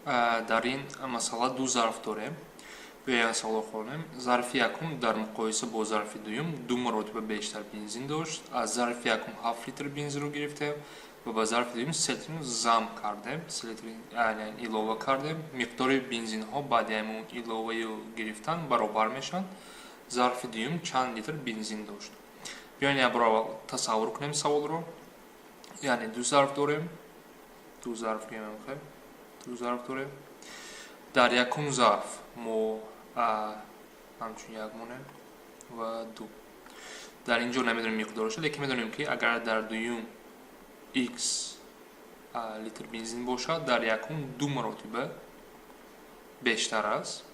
Дар ин масъала ду зарф дорем. Биёед, саволро хонем. Зарфи якум дар муқоиса бо зарфи дуюм ду маротиба бештар бензин дошт. Аз зарфи якум 7 литр бензинро гирифтем ва ба зарфи дуюм 3 литр зам кардем, 3 литр илова кардем. Миқдори бензинҳо баъди ҳамун иловаю гирифтан баробар мешаванд. Зарфи дуюм чанд литр бензин дошт? Биёед, як бор аввал тасаввур кунем саволро. Яъне ду зарф дорем, ду зарф гӯем, хел ду зарф дорем. Дар якум зарф мо ҳамчун як монем ва ду. Дар ин ҷо намедонем миқдорашо, лекин медонем, ки агар дар дуюм x литр бензин бошад, дар якум ду маротиба бештар аст.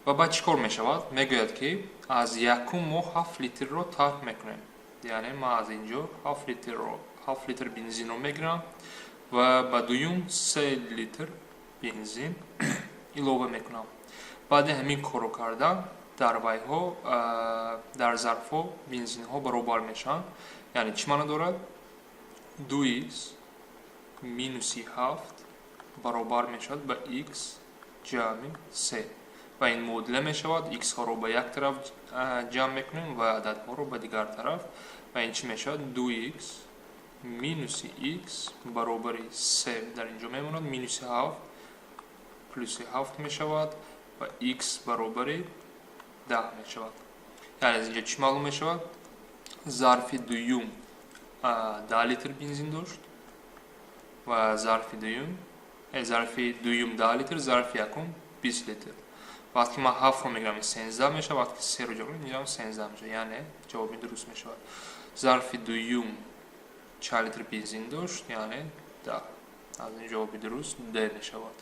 Ва баъд чӣ кор мешавад? Мегӯяд, ки аз якум мо 7 литрро тарк мекунем, яъне ман аз ин ҷо 7 литрро, 7 литр бензинро мегирам ва ба дуюм 3 литр бензин илова мекунам. Баъди ҳамин корро кардан дар вайҳо, дар зарфҳо бензинҳо баробар мешаванд. Яъне чӣ маъно дорад? Ду х минуси ҳафт баробар мешавад ба х ҷамъи се ва ин муодила мешавад. Х-ҳоро ба як тараф ҷамъ мекунем ва ададҳоро ба дигар тараф. Ва ин чӣ мешавад? Ду х минуси х баробари се дар ин ҷо мемонад, минуси ҳафт плюси ҳафт мешавад ва х баробари 10 мешавад. Яъне аз ин ҷо чӣ маълум мешавад? Зарфи дуюм 10 литр бензин дошт ва зарфи дуюм 10 литр, зарфи якум 20 литр. Вақте ки ман ҳафтро мегирам, 13 мешавад. Вақте ки серо ҷамъ кунем, инҷам 13 мешавад, яъне ҷавоби дуруст мешавад. Зарфи дуюм чанд литр бензин дошт? Яъне 10. Аз ин ҷавоби дуруст Д мешавад.